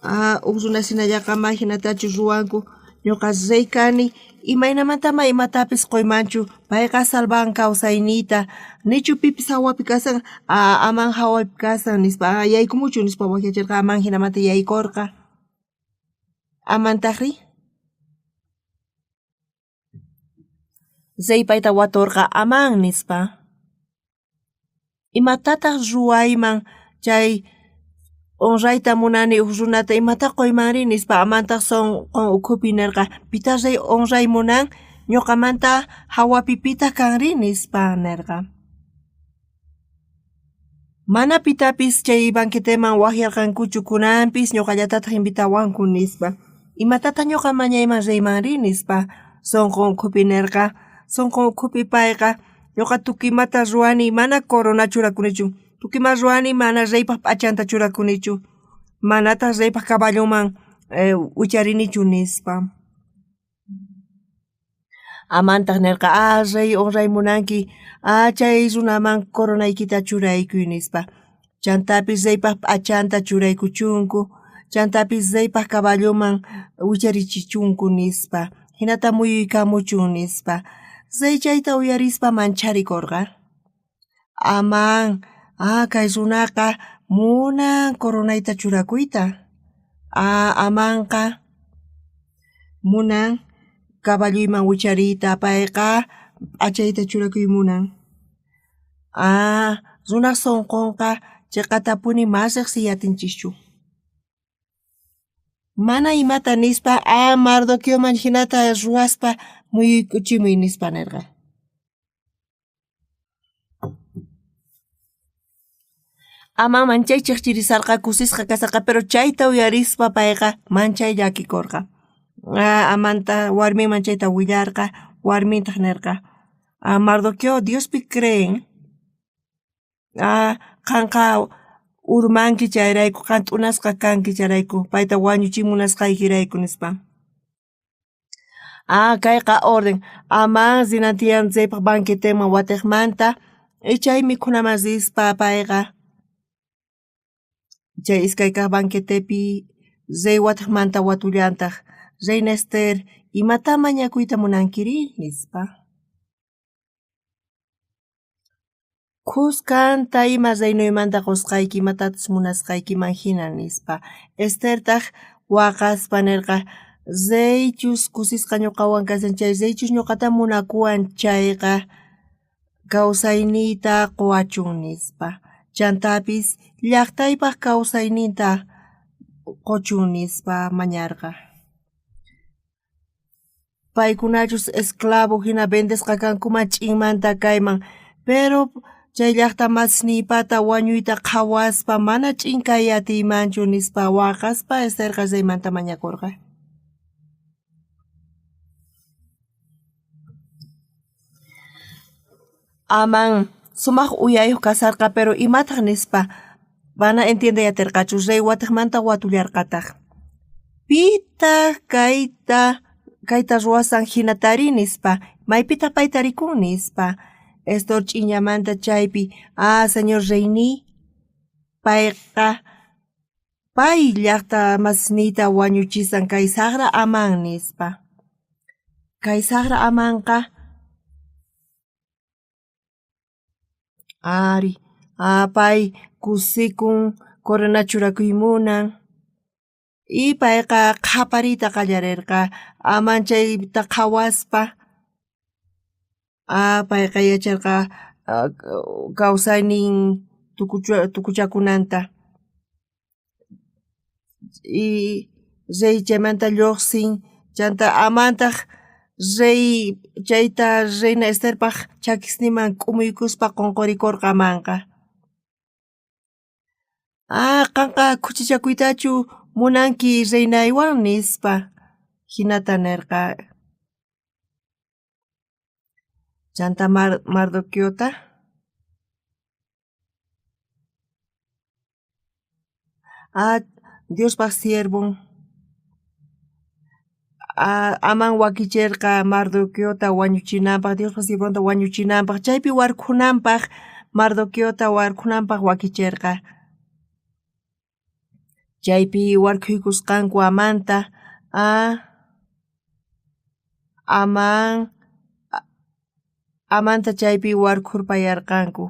Ah, uj runasinallaqa ma jinatachu ruwanku. Ñuqa rey kani, imaynamantama imatapis qoymanchu, payqa salvan kawsayniyta. Nichu pipis jawapi kasan, ah, aman jawapi kasan nispa, ah, yaykumuchu nispa wajyacherqa, aman jinamanta yaykorqa. Amantajri? Rey payta watorqa Amán nispa. Imatataj ruwayman chay honrayta munani uj runata imata qoymanri nispa Amantaj sonqon ukhupi nerqa pita rey honray munan ñuqamanta jawapi pitaj kanri nispa nerqa. Mana pitapis chay banqueteman wajyarqankuchu kunanpis ñuqallatataj invitawanku nispa. Imatataq ñuqa mañayman reymanri nispa sonqon ukhupi nerqa. Sonqon ukhupi payqa ñuqa tukuy imata ruwani mana corona churakunichu. Tukuy ima ruwani mana reypaj p'achanta churakunichu. Manataj reypaj caballonman wicharinichu nispa. Amantaj nerqa, ah, rey honray munanki, ah, chay runaman coronaykita churaykuy nispa. Chantapis reypaj p'achanta churaykuchunku, chantapis reypaj caballoman wicharichichunku nispa. Jinata muyuykamuchun nispa. Rey chayta uyarispa mancharikorqa. Amán, ah, kay runaqa munan coronayta churakuyta. Ah, Amanqa munan caballuyman wichariyta, payqa p'achayta churakuy munan. Ah, runaj sonqonqa cheqatapuni ma rejsiy atinchischu. Mana imata nispa, ah, Mardoqueoman jinata ruwaspa muyuykuchimuy nispa nerqa. Ama manchay chijchirisarqa kusisqa kasarqa, pero chayta uyarispa payqa manchay llakikorqa. Amanta warminman chayta willarqa, warmintaj nerqa, Mardoqueo Diospi creen, qanqa urmanki chayrayku, qan t'unasqa kanki chayrayku, payta wañuchiy munasqaykirayku, nispa. Ah, kayqa orden. Amán rinan tiyan reypaj banqueteman watejmanta. Y chay mikhunaman rispa payqa chay iskay kaj banquetepi rey watejmanta watullantaj. Reina Ester, imata mañakuyta munankiri? Nispa. Khuskanta ima reinoymanta qosqayki imatachus munasqaykiman jina nispa. Estertaj waqaspa nerqa, reychus kusisqa ñuqawan kashan chay, reychus ñuqata munakuwan chayqa kawsayniyta quwachun nispa. Chantapis llajtaypaj kawsayninta qochun nispa mañarqa. Paykunachus esclavo jina vendesqa kankuman ch'inmanta kayman, pero chay llajta masisniypata wañuyta qhawaspa mana ch'in kay atiymanchu nispa waqaspa Esterqa reymanta mañakorqa. Aman sumaj uyayoj kasarqa, pero imataj nispa mana entiendey aterqachu. Rey watejmanta watullarqataj. Pitaj kayta ruwasan jinatari nispa, maypitaj payta rikun nispa. Ester ch'iñamanta chaypi, ah, señor reyniy, payqa pay llajta masisniyta wañuchisan kay sajra Amán nispa. Kay sajra Amanqa ari, pay kusikun, corona churakuy munan. Y payqa qhapariyta qallarerqa Amán chayta qhawaspa. Payqa yacharqa kawsaynin tukuchakunanta. Y rey chaymanta lluqsin, chanta Amantaj rey chayta reina Esterpaj chakisninman k'umuykuspa qonqorikorqa Amanqa. Qanqa khuchichakuytachu munanki reinaywan nispa, jinata nerqa. Chanta Mardoqueota Diospaj siervon Amán wakicherqa Mardoqueota wañuchinanpaj, Diospaj siervonta wañuchinanpaj, chaypi warkhunanpaj, Mardoqueota warkhunanpaj wakicherqa. Chaypi warkhuykusqanku Amanta, Amanta chaypi warkhurpayarqanku.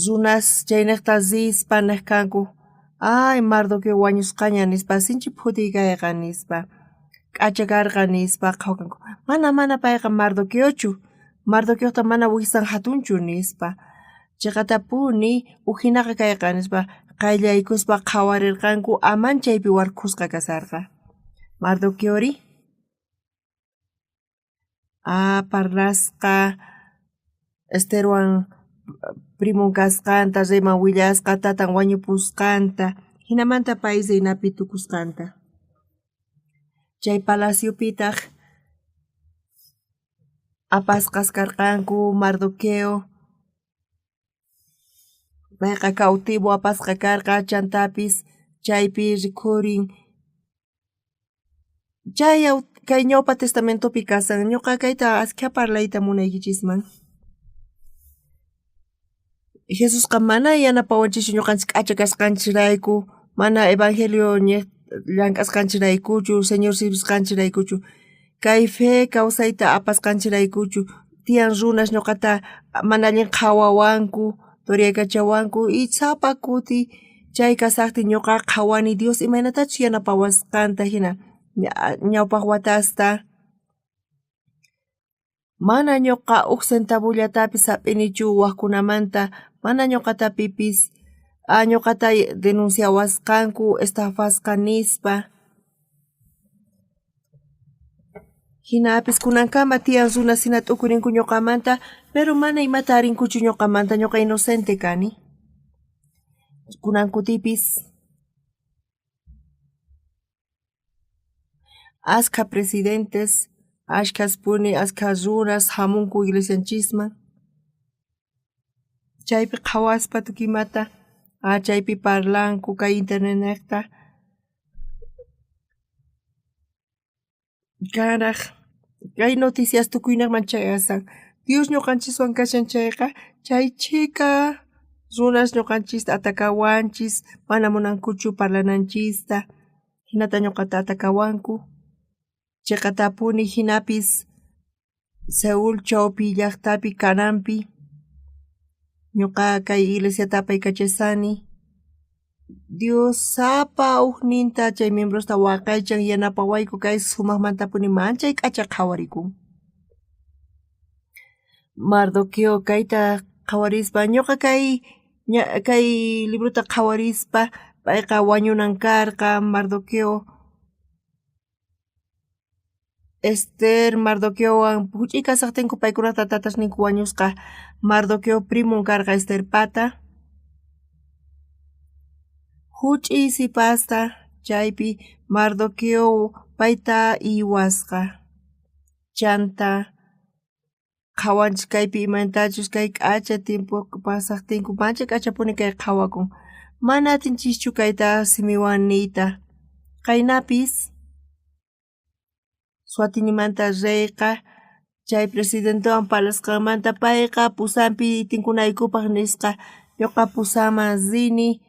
Runas chaynejta rispa nej kanku, ay Mardoqueo wañusqaña nispa, sinchi phutiy kayqa nispa, k'acha karqa nispa qhawakanku. Mana payqa Mardoqueochu, Mardoqueojta mana wijsan jatunchu nispa. Cheqatapuni ujinaqa kayqa nispa, qayllaykuspa qhawarirqanku Amán chaypi warkhusqa kasarqa. Mardoqueori parlasqa Esterwan primon kasqanta, reyman willasqa tatan wañupusqanta, jinamanta pay reinapi tukusqanta. Chay palaciopitaj apasqas karqanku Mardoqueo, payqa cautivo apasqa karqa, chantapis chaypi rikhurin. Chay kay ñawpa testamentopi kasan, ñuqa kayta askha parlayta munaykichisman. Jesusqa mana yanapawanchischu ñuqanchis k'acha kasqanchisrayku, mana evangelio llank'asqanchisraykuchu, Señor servisqanchisraykuchu, kay fe kawsayta apasqanchisraykuchu. Tiyan runas ñuqata mana allin qhawawanku, toriyakachawanku, y sapa kuti chay kasaqtin ñuqa qhawani Dios imaynatachus yanapawasqanta jina ñawpaj watasta. Mana ñuqa uj centavullatapis hap'inichu wajkunamanta, mana ñuqata pipis ñuqata denunciawasqanku estafasqa nispa. Jinapis kunankama tiyan runas jina t'ukurinku ñuqamanta, pero mana imata arinkuchu ñuqamanta, ñuqa inocente kani. Kunan kutipis askha presidentes, ashkhaspuni askha runas jamunku iglesianchisman. Chaypi qhawaspa tukuy imata, chaypi parlanku kay internetnejta. Kanraj kay noticias tukuynejman chayasan. Dios ñuqanchiswan kashan chayqa, chay chhika runas ñuqanchista atakawanchis, mana munankuchu parlananchista, jinata ñuqata atakawanku. Cheqatapuni jinapis Seúl chawpi llajtapi Canaanpi ñuqa kay iglesiata apaykachasani. Dios sapa ujninta chay miembrosta waqaychan yanapawayku kay sumajmantapuni manchay k'acha qhawarikun. Mardoqueo kayta qhawarispa, ñuqa kay librota qhawarispa, payqa wañunan karqa Mardoqueo. Ester Mardoqueowan juch'iy kasaqtinku paykunata tatasninku wañusqa. Mardoqueo primon karqa Esterpata. Juch'iy sipasta chaypi Mardoqueo payta uywasqa. Chanta qhawanchis kaypi imaynatachus kay k'acha tiempo pasajtinku manchay k'achapuni kay qhawakun. Mana atinchischu kayta simiwan niyta. Qaynapis Suatinimanta reyqa chay presidentewan parlasqanmanta payqa Pusanpi tinkunaykupaj nisqa ñuqa Pusanman rini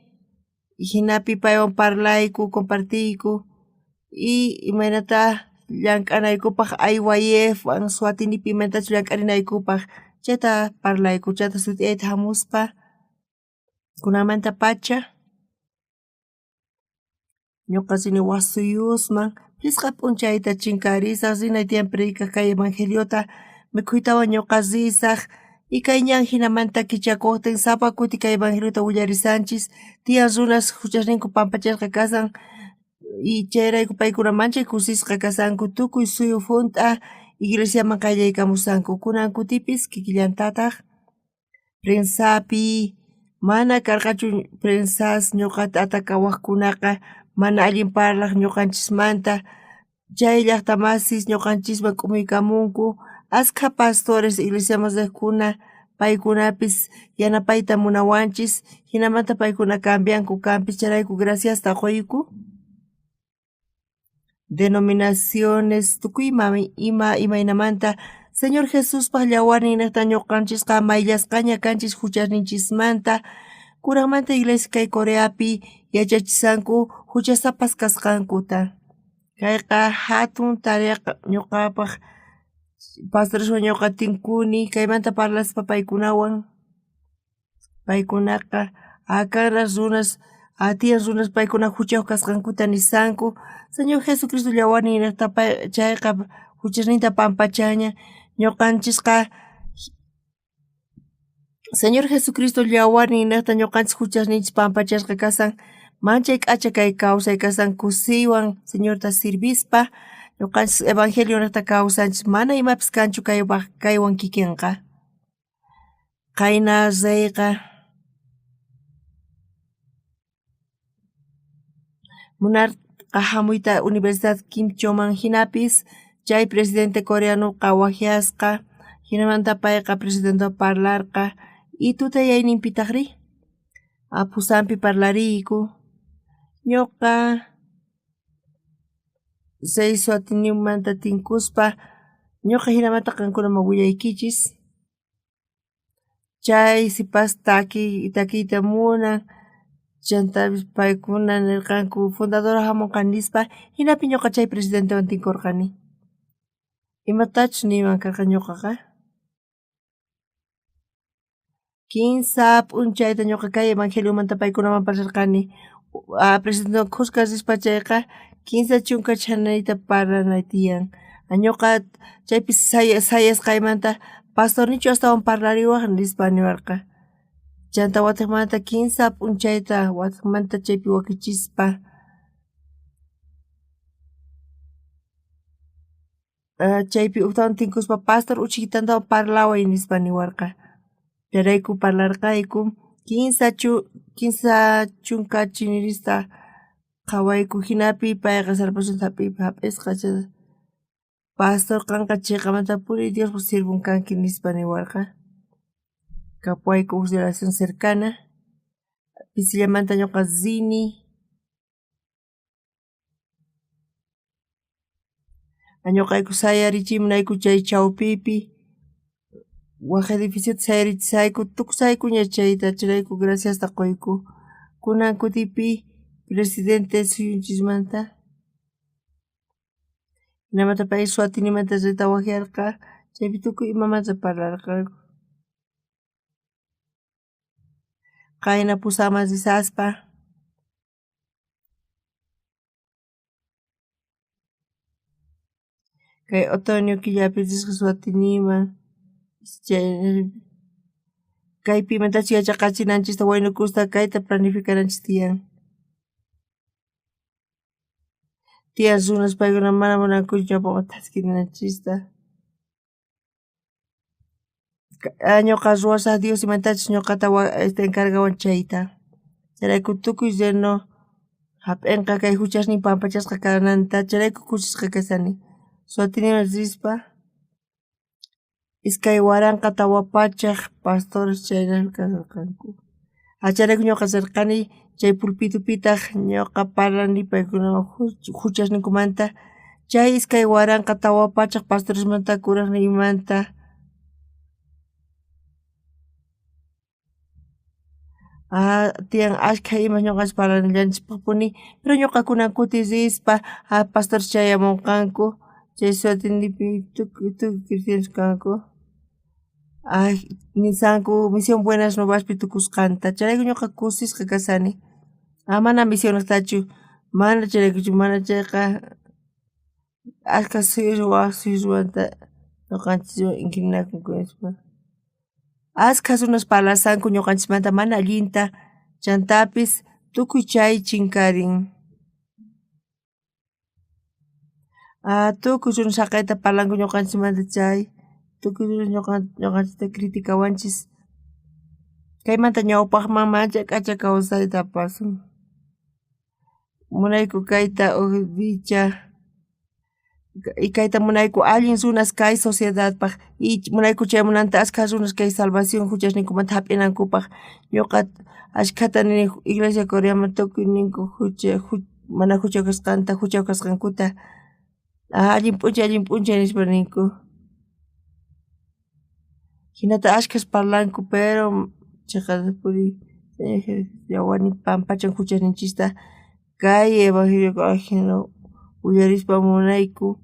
jinapi paywan parlayku compartiyku y imaynata llank'anaykupaj IYF-wan Suatinipi imaynatachus llank'arinaykupaj chayta parlayku chayta sut'iyayta jamuspa kunanmantapacha ñuqa rini waj suyusman phisqa p'unchayta chinkarisaj rinay tiyan predicaj kay evangeliota mikhuytawan ñuqa risaj y kay ñan jinamanta kichakojtin sapa kuti kay evangeliota willarisanchis tiyan runas juchasninku pampachasqa kasan y chayrayku paykuna manchay kusisqa kasanku tukuy suyu junt'a iglesiaman qayllaykamusanku kunan kutipis kikillantataj prensapi mana karqachu prensas ñuqata atacawajkunaqa mana allin parlaj ñuqanchismanta chay llajta masis ñuqanchisman k'umuykamunku askha pastores iglesiaman rejkuna paykunapis yanapayta munawanchis jinamanta paykuna cambianku kanpis chayrayku graciasta qoyku. Denominaciones tukuy ima imaynamanta Señor Jesuspaj llawarninnejta ñuqanchisqa mayllasqaña kanchis juchasninchismanta kurajmanta iglesia kay Coreapi yachachisanku juchasapas kasqankuta. Kayqa jatun tareaqa ñuqapaj pastoreswan ñuqa tinkuni kaymanta parlaspa paykunawan. Paykunaqa akanraj runas atiyan runas paykuna juchayoj kasqankuta nisanku Señor Jesucristo llawarninnejta chayqa juchasninta pampachanña ñuqanchisqa Señor Jesucristo llawarninnejta ñuqanchis juchasninchis pampachasqa kasan manchay k'acha kay kawsay kasan kusiywan Señorta sirvispa ñuqanchis evangelionejta kawsanchis mana imapis kanchu kaywan kikinqa. Qayna reyqa munarqa jamuyta Universidad Kimchoman jinapis chay presidente coreanoqa wajyasqa jinamanta payqa presidentewan parlarqa y tutayayninpitajrí Pusanpi parlariyku ñuqa rey Suatinimanta tinkuspa ñuqa jinamanta qankunaman willaykichis. Chay sipas takiyta munan chantapis paykuna nerqanku fundadora jamonqa nispa jinapi ñuqa chay presidentewan tinkorqani. Imatachus niyman karqa ñuqaqa? Kinsa p'unchayta ñuqa kay evangeliomanta paykunaman parlarqani. Presidentewan khuska rispa chayqa kinsa chunka chhanayta parlanay tiyan. Ñuqa chaypi sayasqaymanta pastornichu astawan parlariwaj nispa niwarqa. Chanta watejmanta kinsa p'unchayta watejmanta chaypi wakichispa Chaypi ujtawan tinkuspa pastor uchuytantawan parlaway nispa niwarqa. Chayrayku parlarqayku kinsa chunka chinirista qhawayku jinapi payqa salvacionta jap'isqa. Pastor qanqa cheqamantapuni Diospa siervon kanki nispa niwarqa. Kapuwayku uj relación cercana pisillamanta ñuqa rini. Ñuqayku sayarichimunayku chay chawpipi waj edificiota sayarichisayku tukusaykuña chayta chayrayku graciasta quyku kunan kutipi presidente suyunchismanta jinamanta pay Suatinimanta reyta wajyarqa chaypi tukuy imamanta parlarqanku. Qayna pusaman risaspa. Kay otoño killapi risqa Suatiniman chay kaypi imatachus yachaqachinanchista waynukusta kayta planificananchis tiyan. Tiyan runas paykuna mana munankuchu ñawpaqman thaskirinanchista. Ñuqa ruwasaj Dios imatachus ñuqata encargawan chayta. Chayrayku tukuy reno jap'enqa kay juchasnin pampachasqa kananta chayrayku kusisqa kashani. Suatiniman rispa. 2400 pastores chaynaspi kasharqanku. Chayrayku ñoqa rerqani chay pulpitupitaj ñoqa parlani paykunawan juchasninkumanta chay 2400 pastoresmanta kurajniymanta. Tiyan ashkha imas ñoqanchis parlanallanchispajpuni, pero ñoqa kunan kuti rispa pastores chayamonqanku chay suertenipi tukuy tukuy cristianos kanku. Nisanku misión Buenas Nuevaspi tukusqanta, chayrayku ñoqa kusisqa kashani. Mana misionnejtachu, mana chayraykuchu, mana chayqa ashkha suyus waj suyusmanta ñoqanchiswan inclinakunku nispa. Ashkha runas parlashanku ñoqanchismanta mana allinta, chantapis tukuy chay chinkarin. Tukuy runas saqeyta parlanku ñoqanchismanta chay, tukuy runas ñoqanchista criticawanchis. Kaymanta ñawpajman manchay k'acha kawsayta apasun. Munayku kayta uj dicha y kayta munayku allin runas kay sociedadpaj y munayku chaymunanta ashkha runas kay salvación juchasninkumanta jap'inankupaj. Ñoqa ashkhata nini iglesia Coreaman tukuy ninku jucha mana juchayoj kasqanta juchayoj kasqankuta. Allin p'unchay allin p'unchay nispa ninku. Jinata ashkhas parlanku pero cheqatapuni Señor Jesucristo yawarnin pampachan juchasninchista kay evangelio ajina uyarispa munayku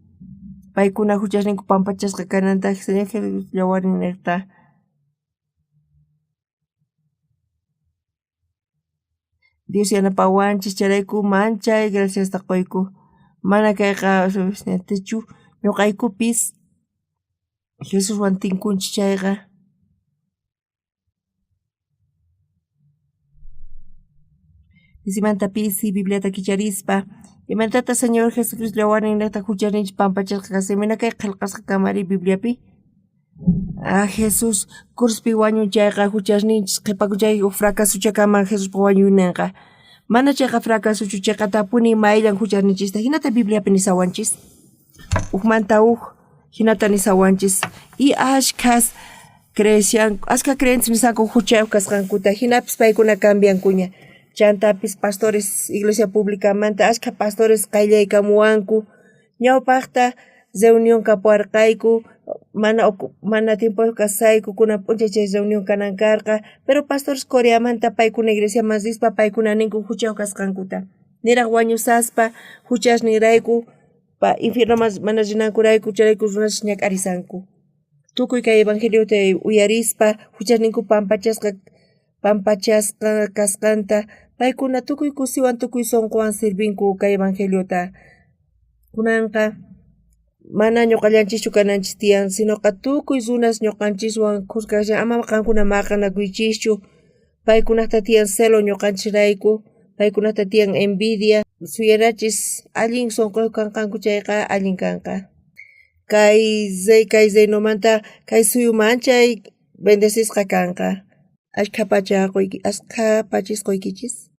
paykuna juchasninku pampachasqa kananta Señor Jesucristo yawarninnejta. Dios yanapawanchis chayrayku manchay graciasta qoyku. Mana kayqa suficientechu ñoqaykupis Jesuswan tinkunchis chayqa. Pisimanta pisi Bibliata kicharispa, imaynatataj Señor Jesucristo yawarninnejta juchasninchis pampachasqa kashan, imayna kay qhelqasqa kanmari Bibliapi? Jesús cruzpi wañun chayqa juchasninchis qhepakun chay uj fracasocha kanman Jesuspa wañuynenqa. Mana chayqa fracasochu cheqatapuni mayllan juchasninchista jinata Bibliapi nisawanchis. Ujmanta uj jinata nisawanchis. Y ashkhas creeshan, ashkha creencias nisanku juchayoj kasqankuta, jinapis paykuna cambiankuña. Chantapis pastores iglesia publicamanta ashkha pastores qayllaykamuwanku. Ñawpajta reunión kapuwarqayku, mana mana tiempoyoj kashayku, kunan p'unchay chay reunión kanan karqa, pero pastores Coreamanta paykuna iglesiaman rispa paykuna ninku juchayoj kasqankuta. Niraj wañusaspa juchasninrayku infiernoman mana rinankurayku chayrayku runas ñak'arisanku. Tukuy kay evangeliota uyarispa juchasninku pampachasqa pampachasqa kasqanta paykuna tukuy kusiwan tukuy sonqowan sirvinku kay evangeliota. Kunanqa mana ñoqallanchischu kananchis tiyan, sinoqa tukuy runas ñoqanchiswan khuska kashan, ama qankuna maqanakuychischu. Paykunajta tiyan celo ñoqanchisrayku, paykunajta tiyan envidia. Suyanachis allin sonqoyoj kanqanku chayqa allin kanqa. Kay rey kay reinomanta kay suyu manchay bendecisqa kanqa. Ashkha pacha qoyki, ashkha pachis qoykichis.